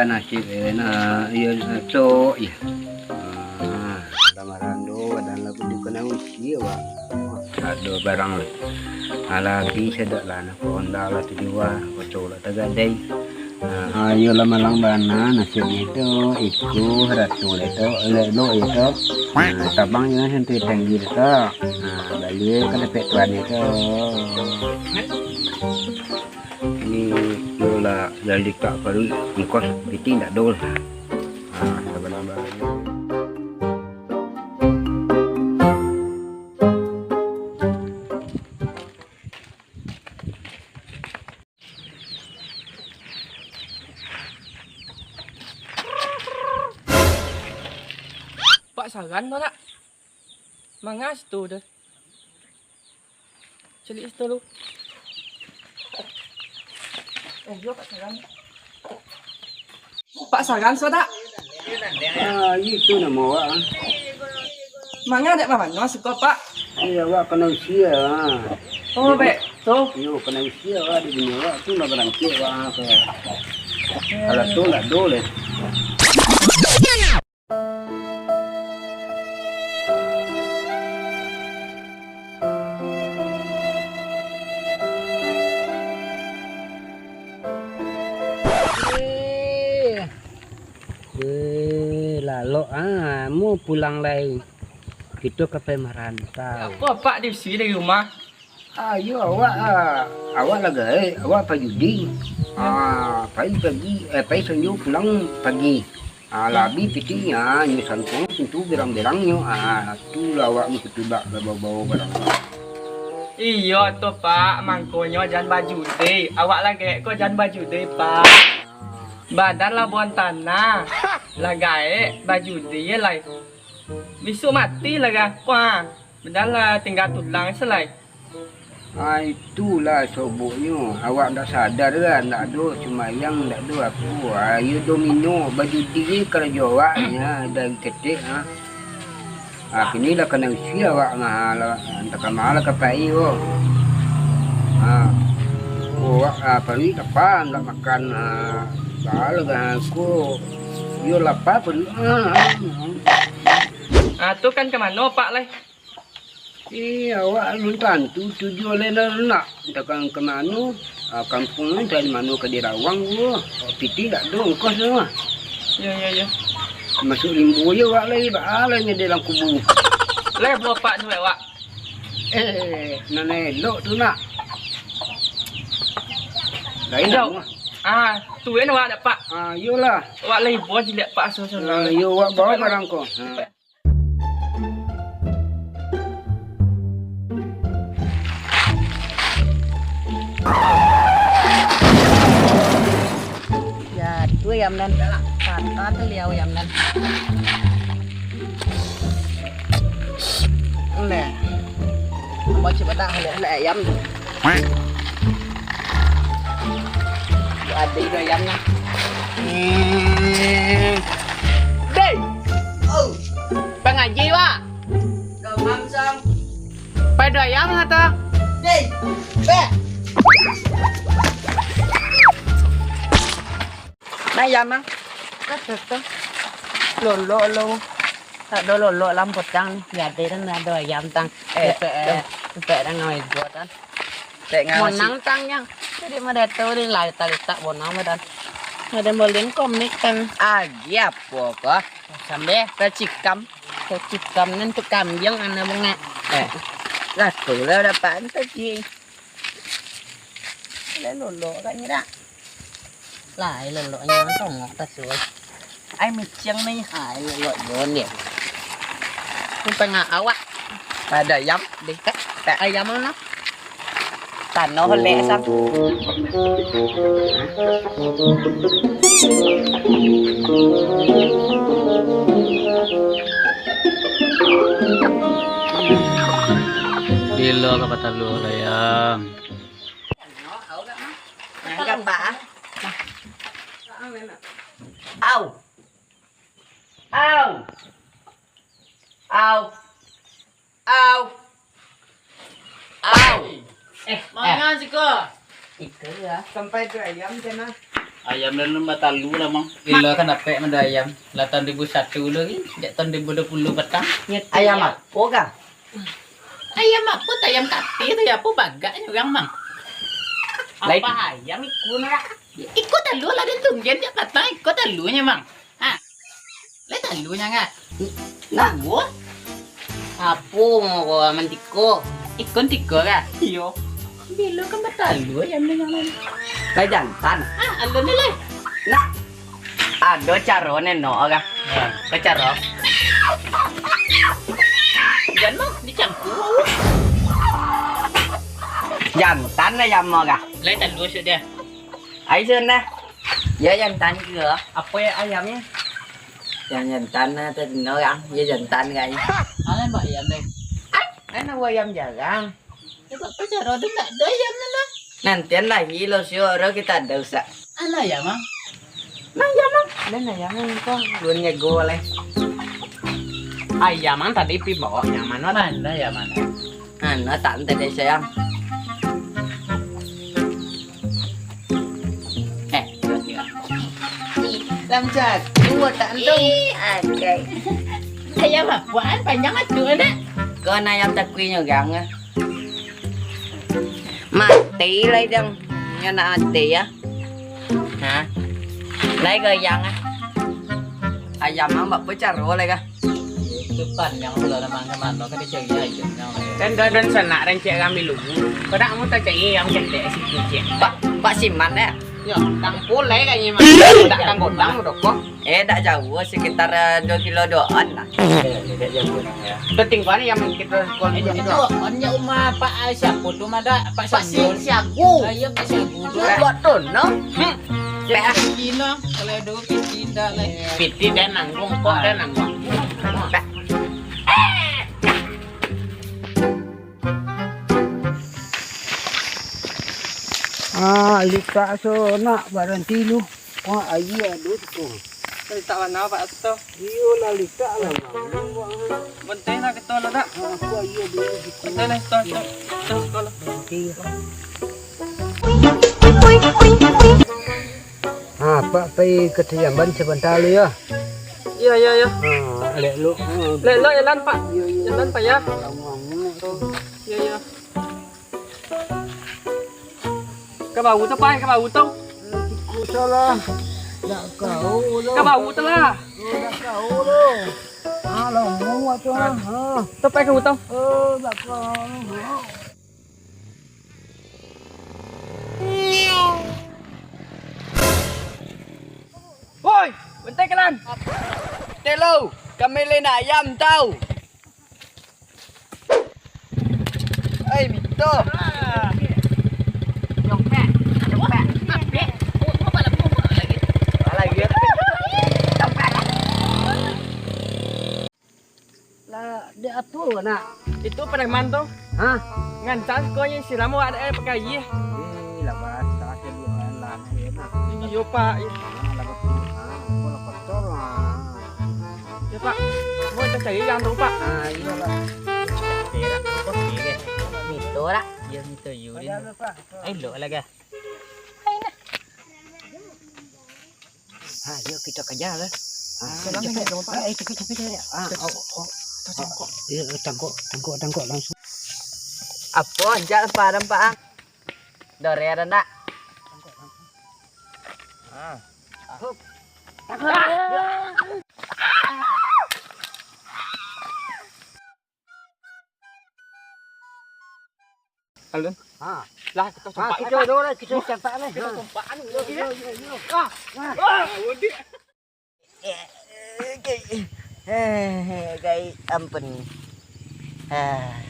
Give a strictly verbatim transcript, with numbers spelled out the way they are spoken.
Nasib, eh, nah, iyo, cok, iyo. Ah, lamaran tu, badan lah kudu kena usia, Wak. Ado barang lah. Alah, habis sadok lah, nak honda lah tu jua, kocok lah tagadai. Ah, iyo lah malang bana nasibnyo tu, iko, ratu lah tu, elok-elok yo tu. Ah, tabang jangan sampai tanggi tu. Ah, baliak ka dapek tuan tu. Ni, yo lah, lah likak paruik, ongkos piti ndak ado lah. Ah, sabar-sabar. Pak Sagan tu nak? Manga situ tu. Caliak situ lu. Eh, yo Pak Sagan. Pak Sagan, so tak? Ah, itu nama awak, ah. Manga dek mamano siko, Pak? Iya, awak kena usia, ah. Oh, baik. Tu. Iyo, kena usia, awak di dunia, awak tu nak berangkit, awak, ah, ke. Kalau tu nak dulu. Eh, eh, lalok, ah, mau pulang lai. Kito ka pai marantau. Apo apak di siko dari rumah? Ah, iyo, awak, ah, awak lah gaek, awak pai judi. Ah, pai pagi, eh, pai sanjo pulang pagi. Ah, lah abih piti, ah, nyo sangkuang pintu berang-berangnyo. Ah, tu lah awak mukutubak lah bao-bao barang. Iyo tu, Pak, mangkonyo jan bajudi. Awak lah gaek ko jan bajudi, Pak. Badan lah buan tanah. Lah gaek bajudi ye lai. Bisuak mati lah gah. Wah, badan lah tingga tulang se lai. Ah, itulah soboknyo. Awak ndak sadar lah, ndak ado sumbayang, ndak ado apo. Ah, iyo domino, bajudi karajo awak, ha, dari ketek, ha. Ah, kini lah kanai usia awak, ha, lah, antah ka ma lah ka pai ko. Ha. Oh, awak, ah, paruik lapa, ndak makan, ha, baa lah, ha, ko. Iyo lapa paruik, ha, ha, ha. Ah, tu kan ka mano, Pak, lai? Eh, awak alun tantu tujuan lai nak, antah ka, ka mano, ah, kampuang ni, antah di mano ka dirawang ko. Piti dak ado ongkos tu mah. Yo, yo, yo. Masuak limbo je awak lai, baa lai nyo dalam kubu. Lai buah pak tu, Pak. Eh, nan elok tu nak. Lain nak mah. Ah, tu kan awak dak, Pak? Ah, iyolah. Awak lai buah je liak, Pak, asuh-asuh. Ah, iyo, awak bawa barang ko. Ah. Jatuah ayam nan. Patah taliau ayam nan. Nah. Mau coba dah lihat ayam. Ado ayam nah. Hmm. Dei! Oh. Pangaji, Wak. Gamam, Sang. Pado ayam lah tu. Dei! Beh! Nah, ayam, Mang. Nah, tu, tu. Lolok lo. Tak ado lolok lam potang. Ya, ado, ado ayam, Tang. Eh, cepek, eh, cepek dah ngawai gua, Tang. Monang tang yang. Jadi mada tu di lai talitak bonang badan. Mada molin komik tang. Agi apo ko? Sambil tacikam. Tacikam nan tu kambiang ana bangak. Eh. Lah tu lah dapat tadi. Lah lolok agaknyo dak? Lai loloknyo tongok tasuo. Ai miciang ni. Ai lolok jon dia. Ku tengah awak. Ada ayam deh, tak? Tak ayam mana? Tanoh lek sam. Bilo ka patalu lah ayam. Au. Au. Au. Au. Au. Eh, mangan siko. Iko ya. Sampai tu ayam je nah. Ayam dah nan batalu lah, Mang. Ilo kan dapek mah ayam. Lah tahun duo ribu satu dulu lagi, jak tahun duo ribu duo puluah patang. Ayam apo kah? Ayam apo tu? Ayam katik tu, ya, apo bagaknyo urang, Mang? Lai. Apo ayam iko nak? Iko talua lah, den tunggen jak patang iko taluanyo, Mang. Ha. Lai talunyo, Kak? Nah. Talua? Apo mau kau mantiko? Ikon tiko, Kak? Iyo. Bilo kan batalua ayam ni, Mang? Lai jantan. Ah, alun ni lai. Nah. Ado caro neno, Kak. Ha, apo caro? Jan mah dicampua. Jantan ayam mah, Kak. Lai talua sudah. Ai, sudah. Ya, jantan ke? Apo ya ayamnyo? Yang jantan, ah, tadino, Kang. Ya, jantan, Kang. Alah, Mbak, ayam deh. Ai, kan awa ayam jarang. Ya, Mbak, apo caro tu ndak ado ayam tu lah? Nantian lah, ilo sio ro kita ada usah. Alah, ayam, Mang. Nah, ayam, Mang. Dan ayam, Mang, kau belum nyego leh. Ayam, Mang, tadi pi bawa yang mana? Mana ayam, mana? Anu, tak tadi, sayang. Eh, lam jatuah tak entong. Ih, agai. Ayam apoan panjang atuh, nak? Kau nak ayam takui nyo, Gang, ah. Mati lah, Dang. Nyo nak mati, ya. Ha? Lai goyang, ah. Ayam ang bak caro lai kah? Itu panjang pulo, namang ka mano ka dicari ayam nyo. Kan dah dan sanak rancak kami lu. Kau nak mau tak cari ayam ketek situ, cek? Pak, Pak Siman, ya? Yo, tang pulai kayaknya, Mang. Dak tang godang, dok, kok. Eh, dak jauh, sekitar, eh, dua kilo doan lah. Eh, dak jauh, Nang, ya. Penting kan yang kita kuat itu. Itu, hanya rumah Pak, eh, siapa tu, Mada? Pak Pak Samsul. Si-, Siagu. Ah, iya, Pak Siagu tu. Buat tu, no? Hmm. Piti, no. Kalau ada piti, ndak lah. Piti dan nanggung, kok dan nanggung. Ah, litak so nak baranti lu. Wah, aia ado tu. Litak mana, Pak Suto? Iyo lah, litak lah. Bentai lah ketua lo, dak? Ah, aku aia dulu situ. Bentai lah, Suto, Suto. Suto, Suto lah. Oke. Ah, Pak, pai ka Jamban sabanta lu, yo. Iyo, iyo, iyo. Ah, lek lu. Ah, lek lu, jalan, Pak. Iyo, iyo. Jalan, Pak, ya. Lama amat tu. Iyo, iyo. Ka bau tu, Pak, ka bau tu. Eh, tiku salah. Dak kau lo. Ka bau tu lah. Oh, dak kau lo. Ah, lama tu, ah. Ah. Tu, Pak, ka bau tu. Oh, dak kau lo. Woi, bentai kalan. Telo, kami lai nak ayam tau. Ai, Bito. Nyopek, nyopek. Alah, iya. Lah, dek apo, nak? Itu preman tu. Hah? Ngancam siko nyo, siram awak dek pakai aia. Eh, lah, bah, salah keduaan lah, nak. Iyo, Pak. Ah, lah, betul. Ah, apo lah, kotor, ah. Yo, Pak. Mau kita cari yang tu, Pak. Ah, iyo, Pak. Oke, dah. Oke, oke. Mito, dak? Yo, mito, Yudin. Ayo, Pak. Ayo, lo lah, gah. Ayo, nah. Ha, yo, kito kaja lah. Ha, ah, capek, capek, capek, capek. Ah, eh, capek, capek, capek. Ah, oh, oh. Tangkok. Yo, tangkok, tangkok, tangkok langsung. Apo, jak lah, Pak, nampak, ah. Dore ado ndak? Ah. Hup. Tangkok. Alun. Ha. Lah, kita ha, campak kita lah, dulu lah, kita campak lah. Kita campak anu, yo, yo, yo, yo. Ah. Ah. Ah, udik. Eh, eh, eh, eh, gai, ampun. Ah.